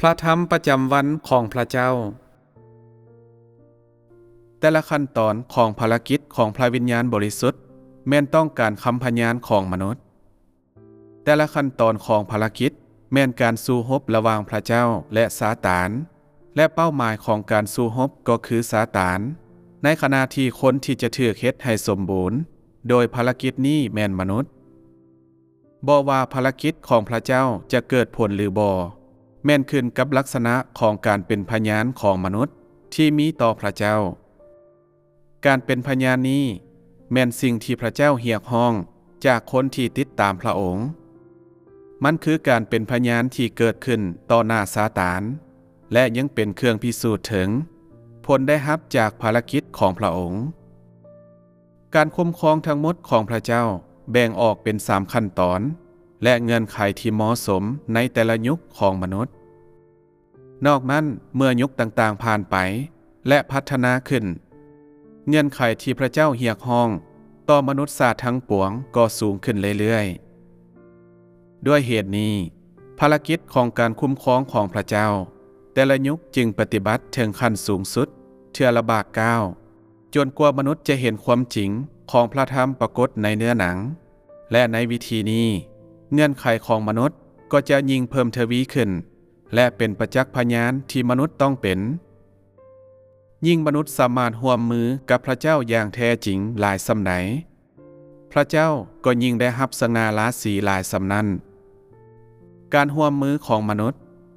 ພະທຳປະຈຳວັນຂອງພະເຈົ້າ. ແຕ່ລະຂັ້ນຕອນຂອງພາລະກິດຂອງພະວິນຍານບໍລິສຸດ ແມ່ນຕ້ອງການຄຳພະຍານຂອງມະນຸດ. ແຕ່ລະຂັ້ນຕອນຂອງພາລະກິດແມ່ນການສູ້ຮົບລະຫວ່າງພະເຈົ້າ ແລະ ຊາຕານ, ແລະ ເປົ້າໝາຍຂອງການສູ້ຮົບກໍຄືຊາຕານ, ໃນຂະນະທີ່ຄົນທີ່ຈະຖືກເຮັດໃຫ້ສົມບູນໂດຍພາລະກິດນີ້ແມ່ນມະນຸດ. ບໍ່ວ່າພາລະກິດຂອງພະເຈົ້າຈະເກີດຜົນຫຼືບໍ່ ແມ່ນຂຶ້ນກັບລັກສະນະຂອງການເປັນພະຍານຂອງມະນຸດທີ່ມີຕໍ່ພະເຈົ້າ. ການເປັນພະຍານນີ້ແມ່ນສິ່ງທີ່ພະເຈົ້າຮຽກຮ້ອງຈາກຄົນທີ່ຕິດຕາມພະອົງ. ມັນຄືການເປັນພະຍານທີ່ເກີດຂຶ້ນຕໍ່ໜ້າຊາຕານ ແລະ ຍັງເປັນເຄື່ອງພິສູດເຖິງຜົນໄດ້ຮັບຈາກພາລະກິດຂອງພະອົງ. ການຄຸ້ມຄອງທັງໝົດຂອງພະເຈົ້າແບ່ງອອກເປັນສາມຂັ້ນຕອນ ແລະ ເງື່ອນໄຂທີ່ເໝາະສົມໃນແຕ່ລະຍຸກຂອງມະນຸດ. ນອກນັ້ນ, ເມື່ອຍຸກຕ່າງໆຜ່ານໄປ ແລະ ພັດທະນາຂຶ້ນ, ເງື່ອນໄຂທີ່ພະເຈົ້າຮຽກຮ້ອງຕໍ່ມະນຸດຊາດທັງປວງກໍສູງຂຶ້ນເລື້ອຍໆ. ດ້ວຍເຫດນີ້, ພາລະກິດຂອງການຄຸ້ມຄອງຂອງພະເຈົ້າແຕ່ລະຍຸກຈຶ່ງປະຕິບັດເຖິງຂັ້ນສູງສຸດເທື່ອລະບາດກ້າວ, ຈົນກວ່າມະນຸດຈະເຫັນຄວາມຈິງຂອງພະທຳປາກົດໃນເນື້ອໜັງ, ແລະ ໃນວິທີນີ້, ເງື່ອນໄຂຂອງມະນຸດກໍຈະຍິ່ງເພີ່ມທະວີຂຶ້ນ ແລະ ເປັນປະຈັກພະຍານທີ່ມະນຸດຕ້ອງເປັນ. ຍິ່ງມະນຸດສາມາດຮ່ວມມືກັບພະເຈົ້າຢ່າງແທ້ຈິງຫຼາຍສ່ຳໃດ, ພະເຈົ້າກໍຍິ່ງໄດ້ຮັບສະຫງ່າລາສີຫຼາຍສ່ຳນັ້ນ. ການຮ່ວມມືຂອງມະນຸດ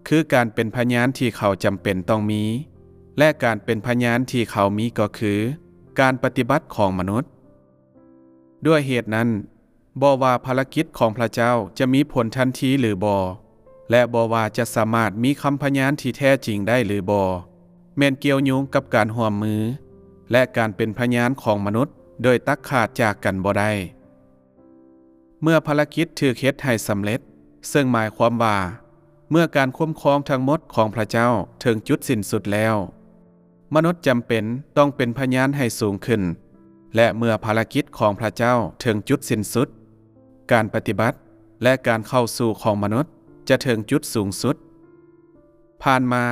ຄືການເປັນພະຍານທີ່ເຂົາຈຳເປັນຕ້ອງມີ, ແລະ ການເປັນພະຍານທີ່ເຂົາມີກໍຄືການປະຕິບັດຂອງມະນຸດ. ດ້ວຍເຫດນັ້ນ, ບໍ່ວ່າພາລະກິດຂອງພະເຈົ້າຈະມີຜົນທັນທີຫຼືບໍ່, ແລະ ບໍ່ວ່າຈະສາມາດມີຄຳພະຍານທີ່ແທ້ຈິງໄດ້ຫຼືບໍ່, ແມ່ນກ່ຽວໂຍງກັບການຮ່ວມມື ແລະ ການເປັນພະຍານຂອງມະນຸດໂດຍຕັດຂາດຈາກກັນບໍ່ໄດ້. ເມື່ອພາລະກິດຖືກເຮັດໃຫ້ສຳເລັດ, ເຊິ່ງໝາຍຄວາມວ່າ ເມື່ອການຄຸ້ມຄອງທັງໝົດຂອງພະເຈົ້າເຖິງຈຸດສິ້ນສຸດແລ້ວ, ມະນຸດຈຳເປັນຕ້ອງເປັນພະຍານໃຫ້ສູງຂຶ້ນ, ແລະ ເມື່ອພາລະກິດຂອງພະເຈົ້າເຖິງຈຸດສິ້ນສຸດ, ການປະຕິບັດ ແລະ ການເຂົ້າສູ່ຂອງມະນຸດຈະເຖິງຈຸດສູງສຸດ. ຜ່ານມາ,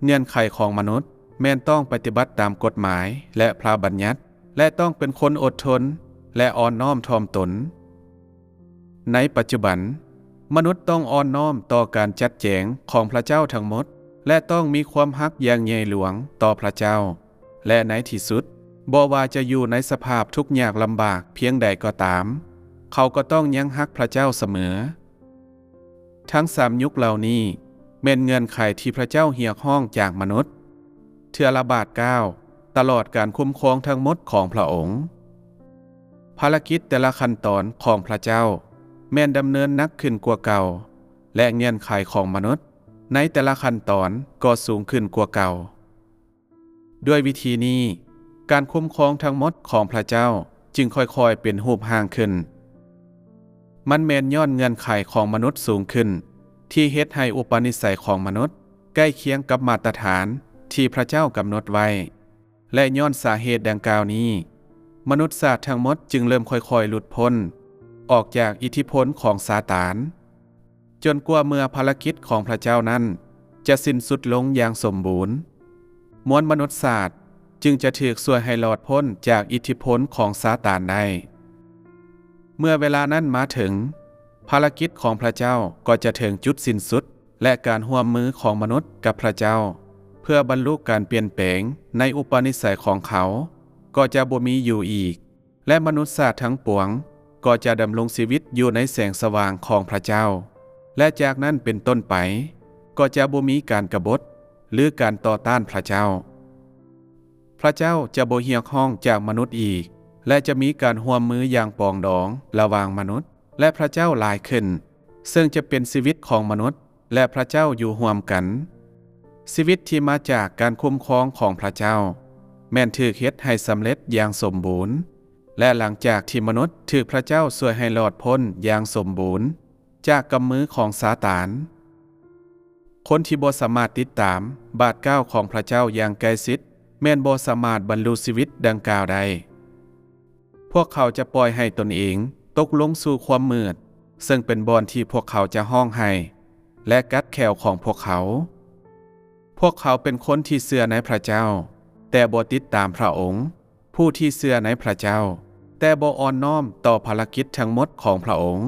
ເງື່ອນໄຂຂອງມະນຸດແມ່ນຕ້ອງປະຕິບັດຕາມກົດໝາຍ ແລະ ພະບັນຍັດ, ແລະ ຕ້ອງເປັນຄົນອົດທົນ ແລະ ອ່ອນນ້ອມຖ່ອມຕົນ. ໃນປັດຈຸບັນ, ມະນຸດຕ້ອງອ່ອນນ້ອມຕໍ່ການຈັດແຈງຂອງພະເຈົ້າທັງໝົດ ແລະ ຕ້ອງມີຄວາມຮັກຢ່າງໃຫຍ່ຫຼວງຕໍ່ພະເຈົ້າ, ແລະ ໃນທີ່ສຸດ, ບໍ່ວ່າຈະຢູ່ໃນສະພາບທຸກຍາກລຳບາກພຽງໃດກໍຕາມ, ເຂົາກໍຕ້ອງຍັງຮັກພະເຈົ້າສະເໝີ. ທັງສາມຍຸກເຫຼົ່ານີ້ແມ່ນເງື່ອນໄຂທີ່ພະເຈົ້າຮຽກຮ້ອງຈາກມະນຸດ, ເທື່ອລະບາດກ້າວ, ຕະຫຼອດການຄຸ້ມຄອງທັງໝົດຂອງພະອົງ. ພາລະກິດແຕ່ລະຂັ້ນຕອນຂອງພະເຈົ້າແມ່ນດຳເນີນໜັກຂຶ້ນກວ່າເກົ່າ, ແລະ ເງື່ອນໄຂຂອງມະນຸດໃນແຕ່ລະຂັ້ນຕອນກໍສູງຂຶ້ນກວ່າເກົ່າ. ດ້ວຍວິທີນີ້, ການຄຸ້ມຄອງທັງໝົດຂອງພະເຈົ້າຈຶ່ງຄ່ອຍໆເປັນຮູບຮ່າງຂຶ້ນ. ມັນແມ່ນຍ້ອນເງື່ອນໄຂຂອງມະນຸດສູງຂຶ້ນ ທີ່ເຮັດໃຫ້ອຸປະນິໄສຂອງມະນຸດໃກ້ຄຽງກັບມາດຕະຖານທີ່ພະເຈົ້າກຳນົດໄວ້. ແລະ ຍ້ອນສາເຫດດັ່ງກ່າວນີ້, ມະນຸດຊາດທັງໝົດຈຶ່ງເລີ່ມຄ່ອຍໆຫຼຸດພົ້ນອອກຈາກອິດທິພົນຂອງຊາຕານ, ຈົນກວ່າເມື່ອພາລະກິດຂອງພະເຈົ້ານັ້ນຈະສິ້ນສຸດລົງຢ່າງສົມບູນ, ມວນມະນຸດຊາດຈຶ່ງຈະຖືກຊ່ວຍໃຫ້ລອດພົ້ນຈາກອິດທິພົນຂອງຊາຕານໄດ້. ເມື່ອເວລານັ້ນມາເຖິງ, ພາລະກິດຂອງພະເຈົ້າກໍຈະເຖິງຈຸດສິ້ນສຸດ, ແລະ ການຮ່ວມມືຂອງມະນຸດກັບພະເຈົ້າ ເພື່ອບັນລຸການປ່ຽນແປງໃນອຸປະນິໄສຂອງເຂົາກໍຈະບໍ່ມີຢູ່ອີກ, ແລະ ມະນຸດຊາດທັງປວງກໍຈະດຳລົງຊີວິດຢູ່ໃນແສງສະຫວ່າງຂອງພະເຈົ້າ, ແລະ ຈາກນັ້ນເປັນຕົ້ນໄປກໍຈະບໍ່ມີການກະບົດ ຫຼື ການຕໍ່ຕ້ານພະເຈົ້າ. ພະເຈົ້າຈະບໍ່ຮຽກຮ້ອງຈາກມະນຸດອີກ, ແລະ ຈະມີການຮ່ວມມືຢ່າງປອງດອງລະຫວ່າງມະນຸດ ແລະ ພະເຈົ້າຫຼາຍຂຶ້ນ, ເຊິ່ງຈະເປັນຊີວິດຂອງມະນຸດ ແລະ ພະເຈົ້າຢູ່ຮ່ວມກັນ. ຊີວິດທີ່ມາຈາກການຄຸ້ມຄອງຂອງພະເຈົ້າ ແມ່ນຖືກເຮັດໃຫ້ສຳເລັດຢ່າງສົມບູນ, ແລະ ຫຼັງຈາກທີ່ມະນຸດຖືກພະເຈົ້າຊ່ວຍໃຫ້ລອດພົ້ນຢ່າງສົມບູນຈາກກຳມືຂອງຊາຕານ, ຄົນທີ່ບໍ່ສາມາດຕິດຕາມບາດກ້າວຂອງພະເຈົ້າຢ່າງໃກ້ຊິດ ແມ່ນບໍ່ສາມາດບັນລຸຊີວິດດັ່ງກ່າວໄດ້. ພວກເຂົາຈະປ່ອຍໃຫ້ຕົນເອງຕົກລົງສູ່ຄວາມມືດ, ເຊິ່ງເປັນບ່ອນທີ່ພວກເຂົາຈະຮ້ອງໄຫ້ ແລະ ກັດແຂ້ວຂອງພວກເຂົາ. ພວກເຂົາເປັນຄົນທີ່ເຊື່ອໃນພຣະເຈົ້າ, ແຕ່ບໍ່ຕິດຕາມພຣະອົງ, ຜູ້ທີ່ເຊື່ອໃນພຣະເຈົ້າ, ແຕ່ບໍ່ອ່ອນນ້ອມຕໍ່ພາລະກິດທັງໝົດຂອງພຣະອົງ.